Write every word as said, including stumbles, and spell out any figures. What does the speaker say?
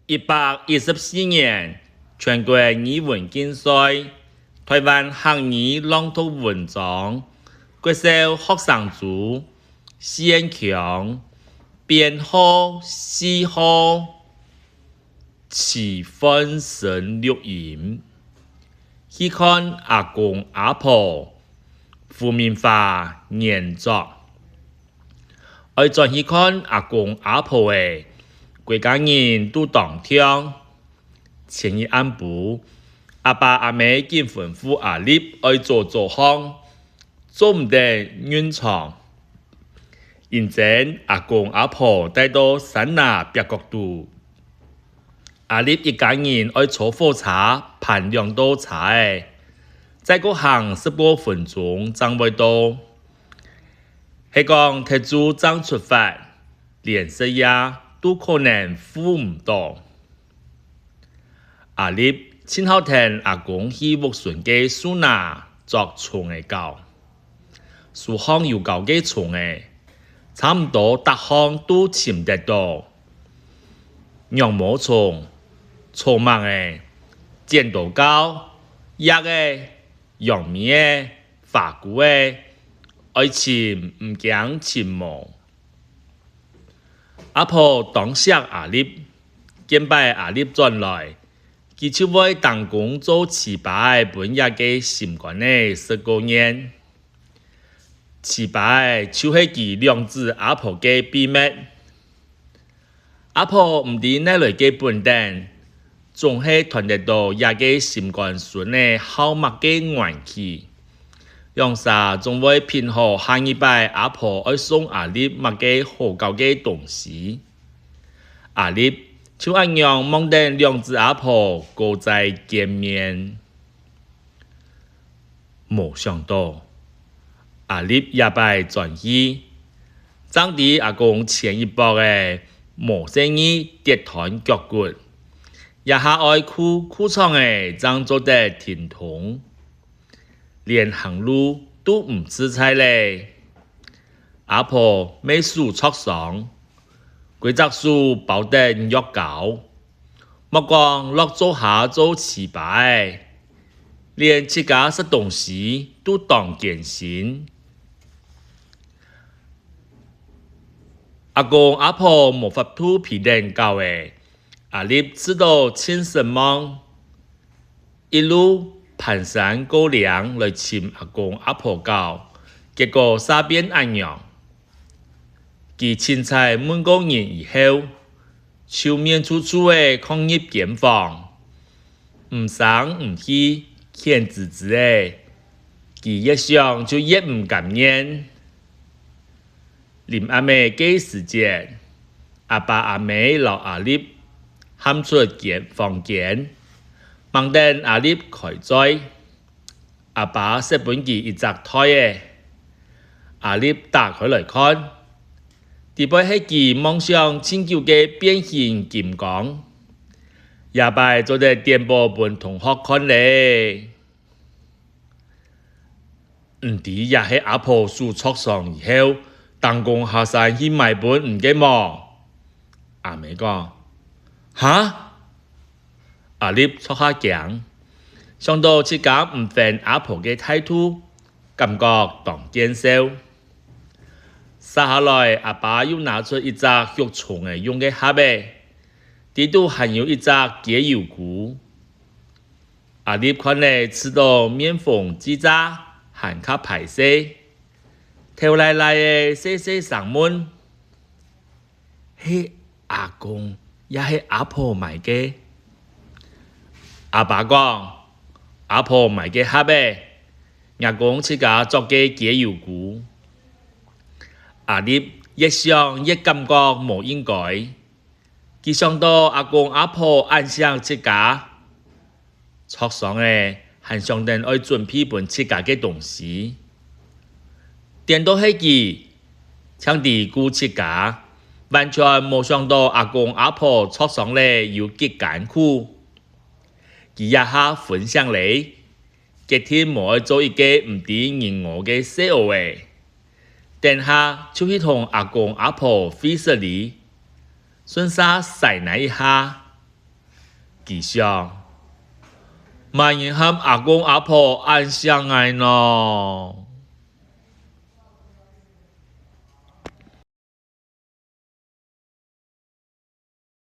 一百一十四年，全國語文競賽，臺灣客語朗讀文章，國小學生組，四縣腔，編號四號，徐煥昇錄音。去看阿公阿婆，胡明華原作。 愛轉去看阿公阿婆咧，歸家人都當暢。前一暗晡，阿爸阿姆緊吩咐阿立愛早早䟘，做毋得韌床。因爭阿公阿婆戴到山林壁角肚， 阿立一家人愛坐火車，盤兩到車仔，再過行十過分鐘正會到。係講忒晝正出發，連食夜都可能赴毋到。阿立盡好跈阿公去屋脣个樹林捉蟲仔搞。 樹項有高个蟲仔，差毋多逐項都尋得到。羊毛蟲、草蜢仔、剪刀鉸、蝶仔、揚尾仔、花菇仔，愛尋毋驚尋無。阿婆當惜阿立，見擺阿立轉來，佢就會當工做糍粑仔分厥个心肝仔食過癮。 糍粑仔就係佢兩子阿婆个秘密。阿婆毋知哪來个本等，總係揣得到厥个心肝孫仔好麼个玩具。兩儕總會品好下二擺阿婆愛送阿立麼个好搞个東西。阿立就恁樣望等兩子阿婆過再見面。 無想到，阿立這擺轉去，正知阿公前一駁仔無細義跌斷腳骨，這下愛跍跍床仔正做得停動，連行路都毋自在咧。阿婆乜手著傷，歸隻手包等藥膏， 莫講落灶下做糍粑仔，連自家食東西都當艱辛。阿公阿婆無法度陪等搞咧，阿立試著盡失望，一路盤山過嶺來尋阿公阿婆搞，結果煞變恁樣。佢凊彩問過人以後， 就面臭臭仔囥入間房，毋聲毋氣，譴吱吱仔。佢越想就越毋甘願。臨暗仔个時節，阿爸阿姆摎阿立喊出間房間，吂等阿立開嘴。 阿爸塞分佢一隻袋仔。阿立打開來看，底背係佢夢想盡久个變形金剛，這擺做得展寶分同學看咧。毋知這係阿婆手著傷以後，當工下山去買分你个無？阿姆講：「哈？」 阿立著下驚，想著自家毋還阿婆个態度，感覺當見笑。續下來，阿爸又拿出一隻畜蟲仔用个盒仔，底肚還有一隻雞油菇。阿立看了，試著面紅嘴炸，還較歹勢，頭犁犁仔細細聲問： 「係阿公也係阿婆買个？」阿爸講：「阿婆買个盒仔，若公自家著个雞油菇。」阿立越想越感覺無應該，佢想著阿公阿婆恁惜自家， 著傷仔，還想等愛準備分自家个東西。顛倒係佢，淨知顧自家，完全無想著阿公阿婆著傷了有幾艱苦。佢這下分醒咧，決定無愛做一個毋知人我个細孲仔。等下就去同阿公阿婆會失禮，順續使泥一下。佢想：「麼人喊阿公阿婆恁惜𠊎呢？」